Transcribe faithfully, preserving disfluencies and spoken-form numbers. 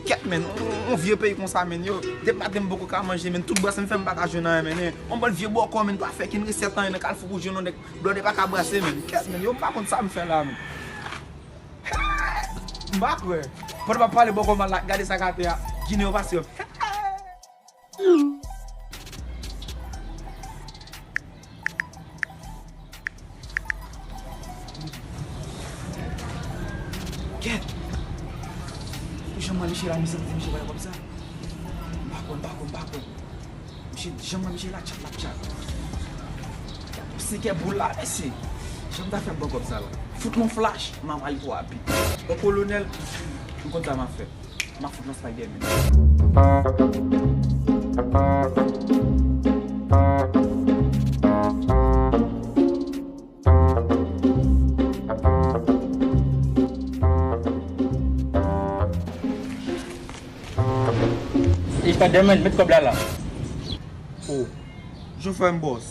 Kèt, menn, on, on vye peyi konsa, menn, yo. Depi maten m poko ka manje, menn, tout brase m fè m pa ka jwenn anyen, menn. On bann vye bòkò, menn, pa fè kenn resèt anyen nan Kalfou pou jwenn on nèg blòdè pa ka brase, menn. Kèt, menn, yo, m pa konn sa m fè la, menn. M pa kwè. Pandan m ap pale bòkò mal la, gade sa k atè a. Ginen yo pase yo. Kèt! Pou jan mwen misye la, misye di misye pa kòb sa. M pa konn, m pa konn, m pa konn. Misye, jan mwen misye la, tchat l ap tchat. Senkè boul la, mesye. Jan m ta fè bò kòb sa la. Fout yon flash, m ap al pou api. Yon kolonèl, m konn sa m ap fè. M ap fout nan Spider-Man. Spider-Man, met kòb la la. Oh, jan fè m bòs.